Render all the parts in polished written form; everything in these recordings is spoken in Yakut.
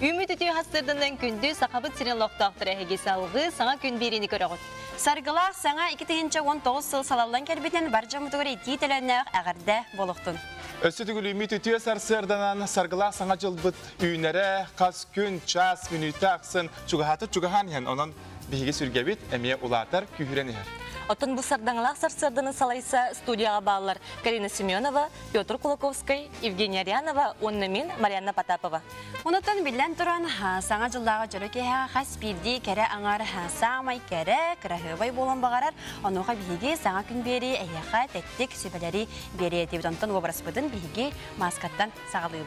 Үүммүт үтүө хастырданан күндү Сахабыт сирин олохтоохторо эһиги салгыы саҥа күн биэриини көрөҕүт. Саргылаах саҥа 2019 сыл салаллан кэлбитин бар дьоммутугар итии төлөннөөх эҕэрдэ буолуохтун. Өссө төгүл үүммүт үтүө сарсыарданан саргылаах саҥа дьылбыт үүнэрэ хас күн, час, мүнүүтэ ахсын чугаһаата чугаһаан иһэн, онон биһиги сүргэбит эмиэ улаатар, күүһүрэн иһэр. Оттон бу сардаҥалаах сарсыарданы салайса студияҕа бааллар Карина Семенова, Петр Кулаковскай, Евгения Рянова уонна мин Марианна Потапова. Онуттан биллэн туран, саҥа дьыллааҕы дьоро киэһэҕэ хас биирдии кэрэ аҥар саамай кэрэ, кыраһыабай буолан баҕарар. Онуоха биһиги саҥа күн биэрии эһиэхэ тэттик сүбэлэри биэриэ этибит. Онтон уобараспытын биһиги мааскаттан саҕалыыбыт.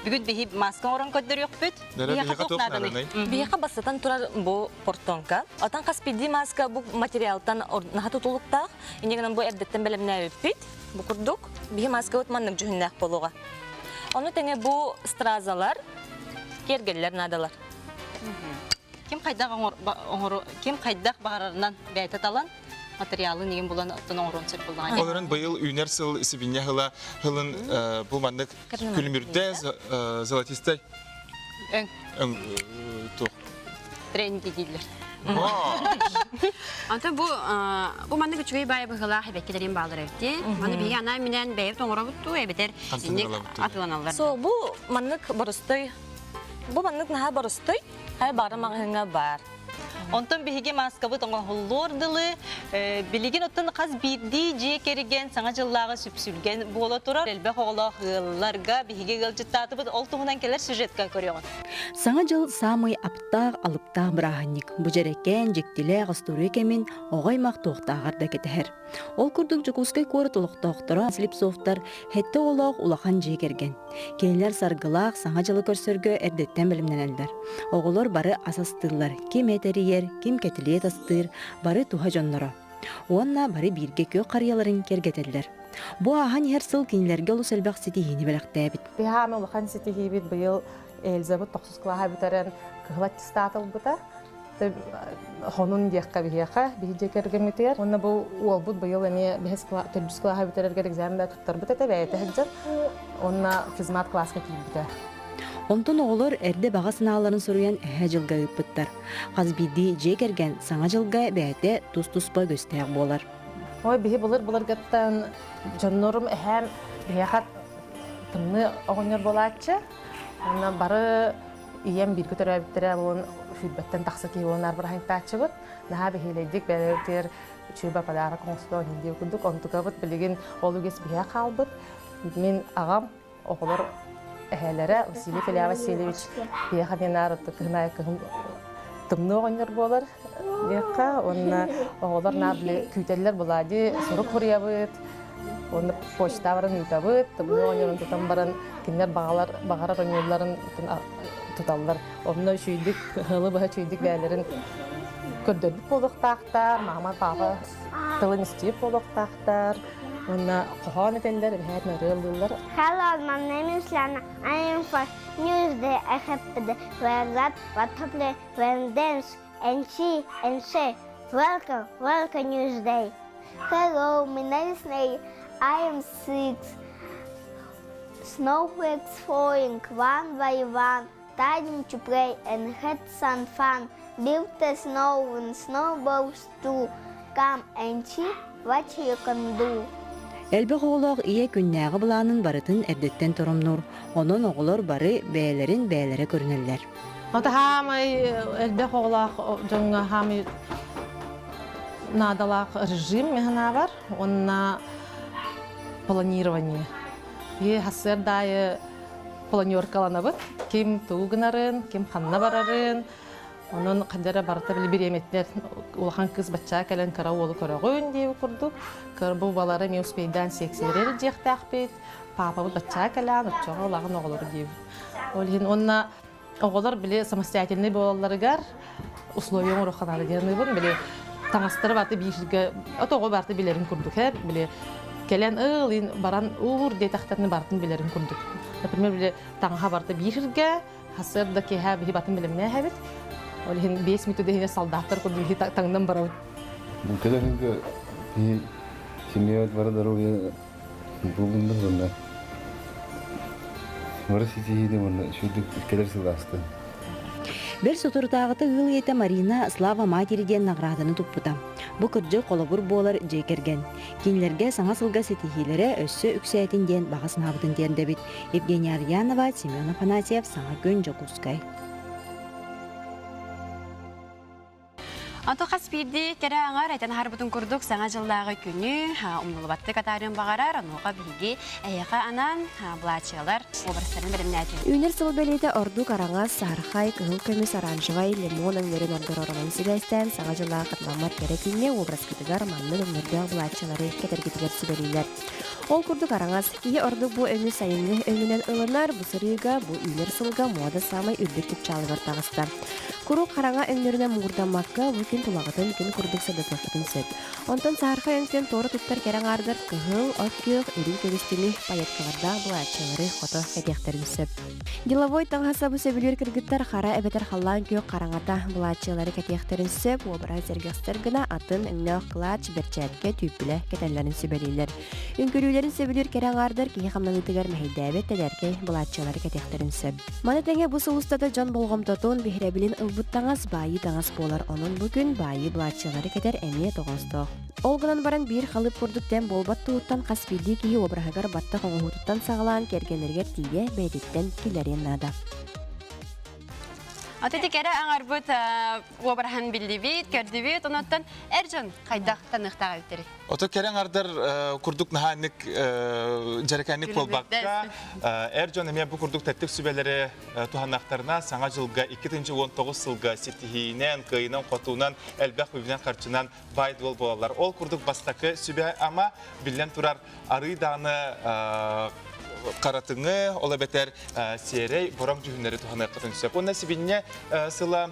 Бүгүн биһи маска оҥорон көрдөрүөхпүт. Биһиэхэ туох нааданый? Биһиэхэ бастатан турар бу портонка. Отон хас биирдии маска бу материалтан наһаа тутулуктаах. Инньэ гынан бу эрдэттэн бэлэмнээбиппит. Бу курдук биһи маскабыт маннык дьүһүннээх буолуоҕа. Ону тэҥэ бу стразалар, киэргэллэр наадалар. Ким хайдах оҥору ким хайдах баҕарарынан бэйэтэ талан материалын игин булан оттон оҥоруон сөп буоллаҕа. Ол эрэн быйыл үүнэр сыл сибинньэ ыла һылын бу маннык күлүмүрдэ золотистай Өҥ. Өҥ туох Тренди дииллэр. Онтон бу бу маннык үчүгэй баайы быһыылаах эбэккилэрин баалар эбит. Маны биһиги анаан минээн бэйэбит оҥоробут дуу эбэтэр инник атыыланаллар. Со бу маннык боростой бу маннык наһаа боростой хайа баара маҕаһыыҥҥа баар. Онтон биһиги мааскабыт оҥоһуллуор дылы, билигин оттон хас биирдии дьиэ кэргэн Саҥа дьыллааҕы сүпсүлгэн буола турар. Элбэх оҕолоох ыалларга биһиги ыалдьыттаатыбыт. Ол туһунан кэлэр сюжетка көрүөҕүн. Саҥа дьыл саамай аптаах, алыптаах бырааһынньык. Бу дьэрэкээн, дьиктилээх остуоруйа кэмин оҕо аймах туохтааҕар да кэтэһэр. Ол курдук Дьокуускай куорат олохтоохторо Слепцовтар сэттэ оҕолоох улахан дьиэ кэргэн. Кинилэр саргылаах Саҥа дьылы көрсөргө эрдэттэн бэлэмнэнэллэр. Оҕолор бары ас астыыллар, ким эт эрийэр, ким кэтилиэт астыыр, бары туһа дьонноро. Уонна бары бииргэ күөх харыйаларын киэргэтэллэр. Бу ааһан иһэр сыл кинилэргэ олус элбэх ситиһиини бэлэхтээбит. Биһаами улахан ситиһиибит быйыл Эльзабыт тохсус кылааһа бүтэрэн кыһыл аттестат ылбыта. Хонун диэххэ биһиэхэ, биһи дьиэ кэргэммитигэр. Уонна бу уолбут быйыл эмиэ бэһис төрдүс кылааһа бүтэрэргэр экзамен туттарбыт этэ, бэйэтэ сылдьар. Уонна физмат кылааска киирбитэ. Онтон оҕолор эрдэ баҕа санааларын суруйан эһээ дьылга ыыппыттар. Хас биирдии дьиэ кэргэн Саҥа дьылга бэйэтэ тус-туспа үгэстээх буолар. Ой, биһи былыр-былыргыттан дьоннорум эһээм биһиэхэ тымныы оҕонньор буолааччы. Онно бары ийэм бииргэ төрөөбүттэрэ буолан сүүрбэттэн тахса киһи буолан арбараһыҥтааччыбыт. Наһаа бэһиэлэйдик бэйэбитигэр үчүгэй подарок оҥостон диир курдук онтукабыт билигин ол үгэс биһиэхэ хаалбыт. Мин аҕам оҕолор эһээлэрэ Василий Филя Васильевич биһиэхэ мин кыһын кыһын тымныы оҕонньор буолар диэххэ уонна оҕолор наар били күүтэллэр булади сурук суруйабыт уонна почта баран ыытабыт тымныы оҕонньорун тутан баран кинилэр баҕалар баҕарар оонньуулларын туталлар онно үчүйдүк ыалы быһа үчүйдүк бэйэлэрин көрдөрбүт буолуохтаахтар мама папа тылын истиир буолуохтаахтар уонна хоһоон этэллэр эбэһээт ырыа ыллыыллар Hello, my name is Lana. I am from Newsday. I have where that what play when dance and see and say welcome, welcome Newsday. Hello, my name is Nay. I am 6. Snowflakes falling one by one. Time to play and had some fun. Build a snow and snowballs too. Come and see what you can do. Элбэх оҕолоох ийэ күннээҕи былаанын барытын эрдэттэн торумнуур, онон оҕолор бары бэйэлэрин бэйэлэрэ көрүнэллэр. Ото хаамай элбэх оҕолоох дьоҥҥо хаамай наадалаах режим механабар уонна планирование. И хасыар аайы планеркаланабыт. Ким тугу гынарын, ким ханна барарын, онон ханна барыта били бириэмэтинэр улахан кыыс баччаа кэлэн кыра уолу көрөҕүн диэбит курдук. Бу балары эмиэ успейдаан сиэксилэрэр диэхтээхпит. Паапабыт баччаа кэлээн, оччоҕо улахан оҕолору диэбит. Ол иһин уонна оҕолор били самостоятельнай буолалларыгар условия оҥоруохха наада диэн саныыбын. Били таҥастары барыта бииргэ от оҕо барыта билэрин курдук ээ били кэлэн ыл баран уур диэтэхтэринэ барытын билэрин курдук. Например, били таҥаһа барыта бииргэ хасыар да киэһэ биһи батын билимнээһэбит. Ол иһин 5 мүнүүтэ иһинэ солдаттар курдук биһи таҥнан барабыт. Кэлэр киһи семья бары здоровье булунда. Бары ситиһиини уонна үчүгэйдик кэлэр сыл аастын. Бэл соторутааҕыта ыал ийэтэ Марина «Слава матери» диэн наҕарааданы туппута. Бу кырдьык холобур буолар дьиэ кэргэн. Кинилэргэ саҥа сылга ситиһиилэрэ өссө үксээтин диэн баҕа санаабытын тиэрдэбит. Евгения Арьянова, Семен Афанасьев, Саҥа күн, Дьокуускай. Ото хас биирдии кэрэ аҥар этэн аһарбытын курдук саҥа дьыллааҕы күнү умнулубаттык атаарыан баҕарар, онуоха биһиги эһиэхэ анаан былаачыйалар уобарастарын бэлэмнээтибит. Үүнэр сыл бэлиэтэ ордук араҥас, саһархай, кыһыл көмүс, оранжевай, лимон өҥнөрүн ордорор онон сибээстээн саҥа дьыллаах хатыламмат кэрэ күҥҥэ уобараскытыгар маннык өҥнөрдөөх былааччалары кэтэргитигэр сүбэлииллэр. Ол курдук араҥас, киһи ордук бу өҥү сайыҥҥы өҥүнэн ылынар, бу сырыыга, бу үүнэр сылга муода саамай үрдүк чыпчаалыгар таҕыста. Куруук хараҥа өҥнөрүнэн муҥурдаммакка, бу күн тулаҕытын күн курдук сырдатыаххытын сөп. Онтон саһархай өҥтөн туора туттар кэрэ аҥаардар кыһыл, от күөх, үрүҥ көмүстүҥү пайеткалардаах былааччыйалары хото кэтиэхтэрин сөп. Деловой таҥаһы-сабы сөбүлүүр кыргыттар хара эбэтэр халлаан күөх хараҥата былааччыйалары кэтиэхтэрин сөп, уобараһы сэргэхситэр гына атын өҥнөөх клатч, бэрчээккэ, түүппүлэ кэтэллэрин сүбэлииллэр. Үҥкүрүүлэрин сөбүлүүр кэрэ аҥаардар киһи хамнаныытыгар мэһэйдээбэт тэлээркэй былааччыйалары кэтиэхтэрин сөп. Маны тэҥэ бу сыл устата дьон болҕомтотун, биһирэбилин ылбыт таҥас баайыы таҥас буолар, онон бу күн баайыы былааччыйалары кэтэр эмиэ тоҕоостоох. Ол гынан баран биир халыып курдук тэм буолбат туһуттан хас биирдии киһи уобараһыгар баттах оҥоһуутуттан саҕалаан кэргэннэригэр тиийэ бэйэтиттэн киллэриэн наада. Аты ити кэрэ аҥарбыт уобараһын биллибит, көрдүбүт, онуттан эр дьон хайдах таныахтаах эбиттэрий? Ото кэрэ аҥардар курдук наһааннык дьэрэкээнник буолбакка, эр дьон эмиэ бу курдук тэттик сүбэлэри туһаннахтарына саҥа дьылга 2019 сылга ситиһиинэн, кыайынан-хотуунан, элбэх үбүнэн-харчынан баай-дуол буолаллар. Ол курдук бастакы сүбэ-ама, биллэн турар, арыы даҕаны харатыҥы, ол эбэтэр сиэрэй, бороҥ дьүһүннэри туһаныаххытын сөп. Уонна сибинньэ сыла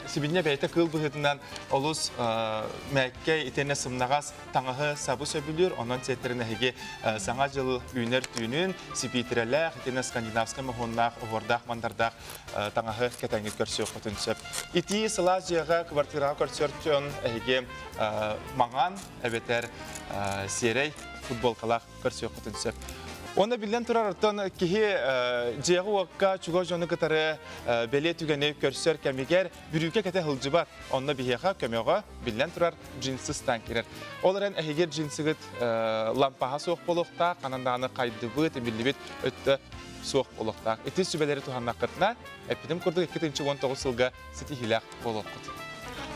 Сибинньэ бэйэтэ кыыл быһыытынан олус мээккэй итиэннэ сымнаҕас таҥаһы сабы сөбүлүүр, онон сиэттэрин эһиги Саҥа дьыл үүнэр түүнүн сипиитирэлээх итиэннэ скандинавскай моһуоннаах, оһуордаах-мандардаах таҥаһы кэтэҥҥит көрсүөххүтүн сөп. Итии сылаас дьиэҕэ квартираҕа көрсөр дьон эһиги маҥан эбэтэр сиэрэй футболкалаах көрсүөххүтүн сөп. Уонна биллэн турар, оттон киһи дьиэҕэ-уокка чугас дьону кытары бэлиэ түгэни көрсөр кэмигэр бүрүүкэ кэтэ сылдьыбат. Онно биһиэхэ көмөҕө, биллэн турар, джинсы ыстаан киирэр. Ол эрэн эһиги джинсыгыт лампаһа суох буолуохтаах, ханан даҕаны хайдыбыт, имиллибит өттө суох буолуохтаах. Ити сүбэлэри туһаннаххытына, эппитим курдук 2019 сылга ситиһиилээх буолуоххут.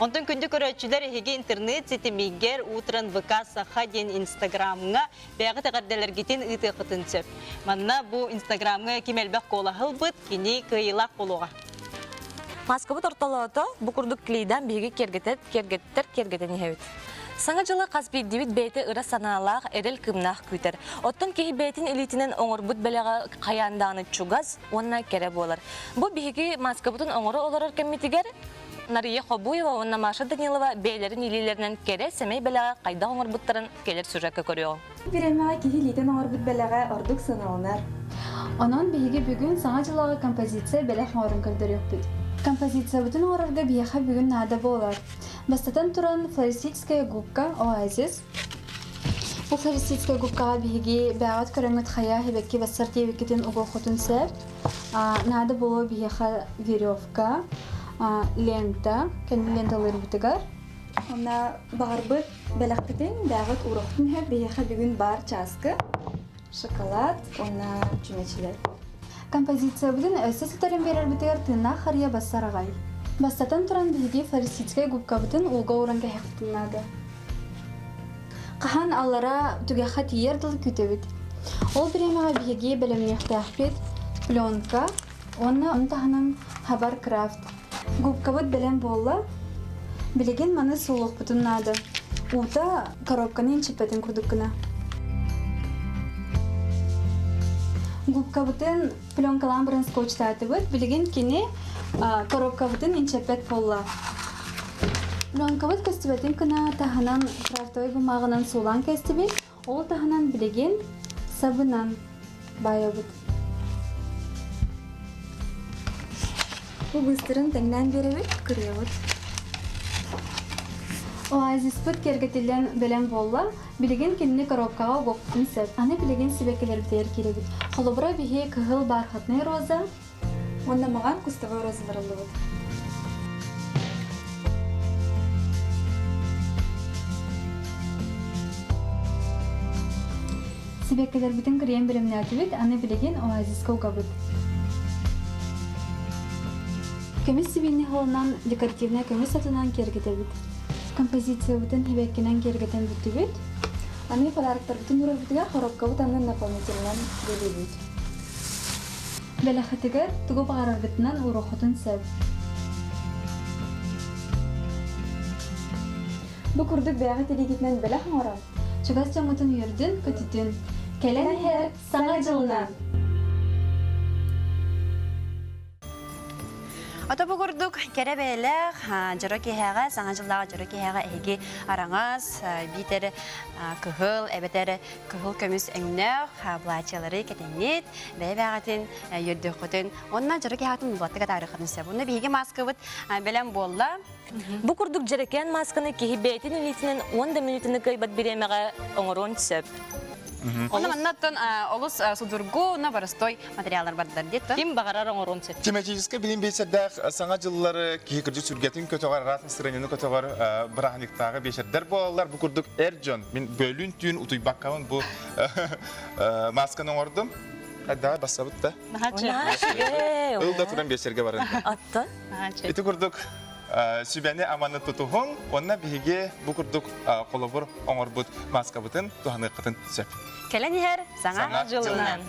Онтон күндү көрөөччүлэр эһиги интернет ситимигэр Утран ВК Саха диэн инстаграмҥа бэйэҕит эҕэрдэлэргитин ыытыаххытын сөп. Манна бу инстаграмҥа ким элбэх куолаһы ылбыт, кини кыайыылаах буолуоҕа. Маскабыт ортолоото бу курдук клейдан биһиги киэргэтэр, киэргэттэр киэргэтэн иһэбит. Саҥа дьылы хас биирдиибит бэйэтэ ыра санаалаах, эрэл кыымнаах күүтэр. Оттон киһи бэйэтин илиитинэн оҥорбут бэлэҕэ хайаан даҕаны чугас уонна кэрэ буолар. Бу биһиги маскабытын оҥоро олорор кэммитигэр Нария Хобуева уонна Маша Данилова бэйэлэрин илиилэринэн кэрэ, сэмэй бэлэҕи хайдах оҥорбуттарын кэлэр сюжекка көрүөҕүҥ. Бириэмэҕэ киһи илиитин оҥорбут бэлэҕэ ордук сыаналанар. Онон биһиги бүгүн Саҥа дьыллааҕы композиция бэлэх оҥорон көрдөрүөхпүт. Композициябытын оҥорорго биһиэхэ бүгүн наада буолар. Бастатан туран, флористическая губка «Оазис». Бу флористическая губкаҕа биһиги бэйэҕит көрөҥҥүт хайа сибэкки бассар диэбиккитин угуоххутун сөп. Наада буолуо биһиэхэ веревка, лента, кэннин ленталыырбытыгар. Онно баҕарбыт бэлэхпитин бэйэҕит уурахтын иһэ биһиэхэ бүгүн баар чааскы, шоколад уонна чүмэчилэр. Композициябытын өссө ситэрин биэрэрбитигэр тыыннаах харыйа бассар аҕай. Бастатан туран биһиги флористическай губкабытын ууга ууран кэһиэхпитин наада. Хаһан аллара түгэххэ тиийэр дылы күүтэбит. Ол бириэмэҕэ биһиги бэлэмниэхтээхпит пленка уонна ону таһынан хабар крафт. Губкабыт бэлэм буолла. Билигин маны суулуохпутун наада. Уута коробканы инчиппэтин курдук гына. Губкабытын пленкалаан баран скотчтаатыбыт. Билигин кини коробкабытын инчэппэт буолла. Пленкабыт көстүбэтин гына таһынан крафтовай бумааҕынан суулаан кэстибит. Ол таһынан билигин сабынан баайабыт. Бу быыстарын тэҥнээн биэрэбит, кырыйабыт. Оазиспыт киэргэтиллэн бэлэм буолла. Билигин кинини коробкаҕа угуохпутун сөп. Аны билигин сибэккилэрбитигэр киирэбит. Холобура биһи кыһыл бархатный роза уонна маҕан кустовой розалар ыллыбыт. Сибэккилэрбитин кырыйан бэлэмнээтибит, аны билигин оазиска угабыт. Көмүс сибиинньэ холунан декоративнай көмүс атынан киэргэтэбит. Композициябытын сибэккинэн киэргэтэн бүттүбүт. Аны подароктарбытын уурарбытыгар коробкабыт аннын наполнителинэн бөлүүбүт. Бэлэххитигэр тугу баҕараргытынан ууруоххутун сөп. Бу курдук бэйэҕит илиигитинэн бэлэх оҥорон, чугас дьоҥҥутун үөрдүн, көтүтүн. Кэлэн иһэр Саҥа дьылынан! Ото бу курдук кэрэ бэйэлээх дьоро киэһэҕэ, саҥа дьыллааҕы дьоро киэһэҕэ эһиги араҥас, биитэр кыһыл, эбэтэр кыһыл көмүс өҥнөөх былаачыйалары кэтэҥҥит, бэйэ-бэйэҕитин үөрдүөххүтүн уонна дьоро киэһэҕитин булаттык атаарыаххытын сөп. Уонна биһиги мааскабыт бэлэм буолла. Бу курдук дьэрэкээн маасканы киһи бэйэтин илиитинэн уон да мүнүүтэни кыайбат бириэмэҕэ оҥоруон сөп. Онно манна оттон олус судургу, но боростой материаллар бардар диэт. Ким баҕарар оҥоруон сөп. Тематическай билим биэчэрдээх саҥа дьыллары киһи кырдьык сүргэтин көтөҕөр, араас настырыанньаны көтөҕөр бырааһынньыктааҕы биэчэрдэр буолаллар. Бу курдук эр дьон, мин бөлүүн түүн утуйбаккабын бу маасканы оҥордум. Хайдаҕа бассабыт да. Ыл да туран биэчэргэ баран. Аттан. Ити курдук сүбэни-аманы тутуһуҥ уонна биһиги бу курдук холобур оҥорбут мааскабытын туһаныаххытын сөп. Кэлэн иһэр саҥа дьылынан.